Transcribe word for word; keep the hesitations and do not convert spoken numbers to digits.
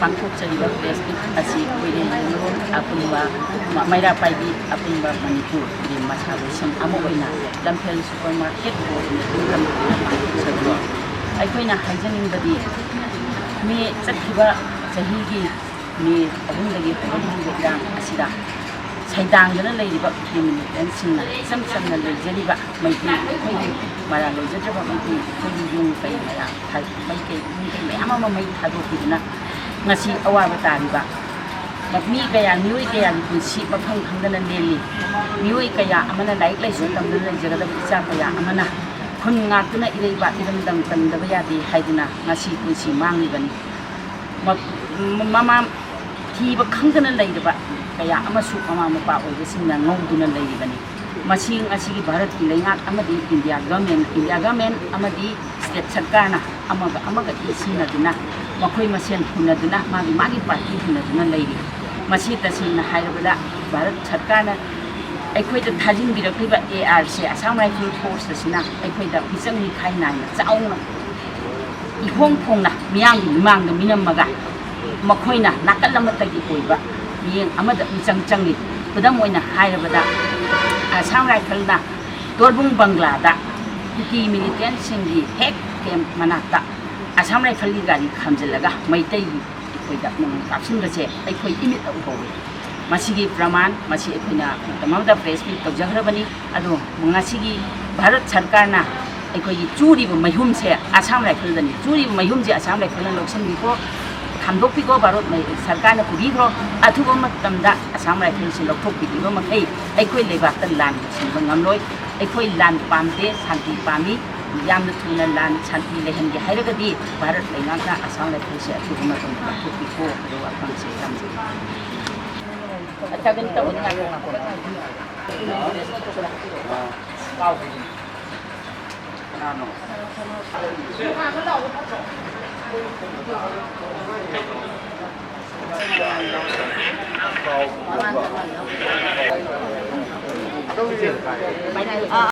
ꯄꯥꯡꯊꯣꯛꯆꯔꯤꯕ press ꯃꯤꯠ ꯑꯁꯤ ꯀꯣꯏꯔꯦꯡꯂꯣꯡ ꯑꯄꯨꯟꯕ, ꯃ-, ꯃꯩꯔꯥ ꯄꯥꯏꯕꯤ ꯑꯄꯨꯟꯕ ꯃꯅꯤꯄꯨꯔꯒꯤ ꯃꯁꯥ ꯂꯣꯏꯁꯪ ꯑꯃ ꯑꯣꯏꯅ ꯂꯝꯐꯦꯜ ꯁꯨꯄꯔ ꯃꯥꯔꯀꯦꯠ ꯕꯣꯔꯗꯅ ꯏꯟꯈꯝ ꯄꯥꯡꯊꯣꯛꯆꯕꯅꯤ꯫ ꯑꯩꯈꯣꯏꯅ ꯍꯥꯏꯖꯅꯤꯡꯕꯗꯤ, ꯃꯦ ꯆꯠꯈꯤꯕ ꯆꯍꯤꯒꯤ ꯃꯦ ꯑꯍꯨꯝꯗꯒꯤ ꯍꯧꯔꯛꯂꯤꯕ ꯏꯔꯥꯡ ꯑꯁꯤꯗ ꯁꯩꯗꯥꯡꯗꯨꯅ ꯂꯩꯔꯤꯕ ꯀꯦ ꯃꯤꯂꯤꯇꯦꯟꯁꯤꯡꯅ ꯏꯆꯝ ꯆꯝꯅ ꯂꯩꯖꯔꯤꯕ ꯃꯩꯇꯩ, ꯑꯩꯈꯣꯏꯒꯤ ꯃꯔꯥꯜ ꯂꯩꯖꯗ꯭ꯔꯕ ꯃꯩꯇꯩ, ꯑꯩꯈꯣꯏꯒꯤ ꯌꯨꯝ ꯀꯩ ꯃꯌꯥꯝ, ꯃꯩ ꯀꯩ, ꯌꯨꯝ ꯀꯩ ꯃꯌꯥꯝ ꯑꯃ ꯃꯩ ꯊꯥꯗꯣꯛꯈꯤꯗꯨꯅ ꯉꯁꯤ ꯑꯋꯥꯕ ꯇꯥꯔꯤꯕ ꯃꯤ ꯀꯌꯥ, ꯃꯤꯑꯣꯏ ꯀꯌꯥꯒꯤ ꯄꯨꯟꯁꯤ ꯃꯐꯝ ꯈꯪꯗꯅ ꯂꯦꯜꯂꯤ꯫ ꯃꯤꯑꯣꯏ ꯀꯌꯥ ꯑꯃꯅ ꯂꯥꯏꯔꯤꯛ ꯂꯥꯏꯁꯨ ꯇꯝꯗꯨꯅ ꯂꯩꯖꯒꯗꯕ ꯏꯆꯥ ꯀꯌꯥ ꯑꯃꯅ ꯈꯨꯟ ꯉꯥꯛꯇꯨꯅ ꯏꯔꯩꯕꯥꯛ ꯏꯔꯝꯗꯝ ꯀꯟꯗꯕ ꯌꯥꯗꯦ ꯍꯥꯏꯗꯨꯅ ꯉꯁꯤ ꯄꯨꯟꯁꯤ ꯃꯥꯡꯂꯤꯕꯅꯤ꯫ ꯃ-, ꯃꯃꯥ ꯊꯤꯕ ꯈꯪꯗꯅ ꯂꯩꯔꯕ ꯀꯌꯥ ꯑꯃꯁꯨ ꯃꯃꯥ ꯃꯄꯥ ꯑꯣꯏꯕꯁꯤꯡꯅ ꯉꯧꯗꯨꯅ ꯂꯩꯔꯤꯕꯅꯤ꯫ ꯃꯁꯤ ꯉꯁꯤꯒꯤ ꯚꯥꯔꯠꯀꯤ ꯂꯩꯉꯥꯛ ꯑꯃꯗꯤ ꯏꯟꯗꯤꯌꯥ ꯒꯚꯔꯟꯃꯦꯟ, ꯏꯟꯗꯤꯌꯥ ꯒꯚꯔꯟꯃꯦꯟ ꯑꯃꯗꯤ ꯁ꯭ꯇꯦꯠ ꯁꯔꯀꯥꯔꯅ ꯑꯃꯒ ꯑꯃꯒ ꯏꯁꯤꯟꯅꯗꯨꯅ, ꯃꯈꯣꯏ ꯃꯁꯦꯟ ꯍꯨꯟꯅꯗꯨꯅ, ꯃꯥꯒꯤ ꯃꯥꯒꯤ ꯄꯥꯔꯇꯤ ꯍꯨꯟꯅꯗꯨꯅ ꯂꯩꯔꯤ꯫ ꯃꯁꯤ ꯇꯁꯦꯡꯅ ꯍꯥꯏꯔꯕꯗ ꯚꯥꯔꯠ ꯁꯔꯀꯥꯔꯅ ꯑꯩꯈꯣꯏꯗ ꯊꯥꯖꯤꯟꯕꯤꯔꯛꯂꯤꯕ A R C, Assam rifle force ꯑꯁꯤꯅ ꯑꯩꯈꯣꯏꯗ ꯃꯤꯆꯪ ꯃꯤꯈꯥꯏ ꯅꯥꯏꯅ ꯆꯥꯎꯅ ꯏꯍꯣꯡ ꯐꯣꯡꯅ ꯃꯤꯌꯥꯝꯒꯤ ꯃꯤꯃꯥꯡꯗ ꯃꯤꯅꯝꯃꯒ ꯃꯈꯣꯏꯅ ꯅꯥꯀꯜ ꯑꯃꯠꯇꯒꯤ ꯑꯣꯏꯕ ꯃꯤꯠꯌꯦꯡ ꯑꯃꯗ ꯃꯤꯆꯪ ꯆꯪꯂꯤ꯫ ꯈꯨꯗꯝ ꯑꯣꯏꯅ ꯍꯥꯏꯔꯕꯗ, ꯑꯁꯥꯝ ꯔꯥꯏꯐꯜꯅ ꯇꯣꯔꯕꯨꯡ ꯕꯪꯒ꯭ꯂꯥꯗ ꯀꯨꯀꯤ ꯃꯤꯂꯤꯇꯦꯟꯁꯤꯡꯒꯤ ꯍꯦꯛ ꯀꯦꯝꯞ ꯃꯅꯥꯛꯇ ꯑꯁꯥꯝ ꯔꯥꯏꯐꯜꯒꯤ ꯒꯥꯔꯤ ꯈꯥꯝꯖꯤꯜꯂꯒ ꯃꯩꯇꯩꯒꯤ ꯑꯩꯈꯣꯏꯗ ꯅꯣꯡꯃꯩ ꯀꯥꯞꯁꯤꯟꯕꯁꯦ ꯑꯩꯈꯣꯏ ꯏꯃꯤꯠꯅ ꯎꯍꯧꯏ꯫ ꯃꯁꯤꯒꯤ ꯄ꯭ꯔꯃꯥꯟ, ꯃꯁꯤ ꯑꯩꯈꯣꯏꯅ ꯃꯇꯝ ꯑꯃꯗ ꯄ꯭ꯔꯦꯁ ꯃꯤꯠ ꯇꯧꯖꯈ꯭ꯔꯕꯅꯤ꯫ ꯑꯗꯣ ꯉꯁꯤꯒꯤ ꯚꯥꯔꯠ ꯁꯔꯀꯥꯔꯅ ꯑꯩꯈꯣꯏꯒꯤ ꯆꯨꯔꯤꯕ ꯃꯩꯍꯨꯝꯁꯦ ꯑꯁꯥꯝ ꯔꯥꯏꯐꯜꯗꯅꯤ꯫ ꯆꯨꯔꯤꯕ ꯃꯩꯍꯨꯝꯁꯦ ꯑꯁꯥꯝ ꯔꯥꯏꯐꯜꯅ ꯂꯧꯁꯤꯟꯕꯤꯈꯣ, ꯈꯥꯝꯗꯣꯛꯄꯤꯈꯣ, ꯚꯥꯔꯠ ꯃꯩ-, ꯁꯔꯀꯥꯔꯅ ꯄꯨꯕꯤꯈ꯭ꯔꯣ꯫ ꯑꯊꯨꯕ ꯃꯇꯝꯗ ꯑꯁꯥꯝ ꯔꯥꯏꯐꯜꯁꯦ ꯂꯧꯊꯣꯛꯄꯤꯈꯤꯕ ꯃꯈꯩ ꯑꯩꯈꯣꯏ ꯂꯩꯕꯥꯛꯇ ꯂꯥꯟ ꯁꯤꯟꯕ ꯉꯝꯂꯣꯏ꯫ ꯑꯩꯈꯣꯏ ꯂꯥꯟ ꯄꯥꯝꯗꯦ, ꯁꯥꯟꯇꯤ ꯄꯥꯝꯃꯤ꯫ ꯌꯥꯝꯅ ꯊꯨꯅ ꯂꯥꯟ ꯁꯥꯟꯇꯤ ꯂꯩꯍꯟꯒꯦ ꯍꯥꯏꯔꯒꯗꯤ ꯚꯥꯔꯠ ꯂꯩꯉꯥꯛꯅ ꯑꯁꯥꯝ ꯔꯥꯏꯐꯜꯁꯦ ꯑꯊꯨꯕ ꯃꯇꯝꯗ ꯂꯧꯊꯣꯛꯄꯤꯈꯣ꯫ ꯑꯗꯨꯒ ꯋꯥꯐꯝꯁꯦ ꯌꯥꯝꯖꯩ꯫ ꯑꯆꯥ, ꯀꯩꯅꯣ ꯇꯧꯕꯅꯤ, ꯉꯥꯏꯈꯣ, ꯉꯥꯏꯈꯣ꯫ ꯀꯅꯥꯅꯣ?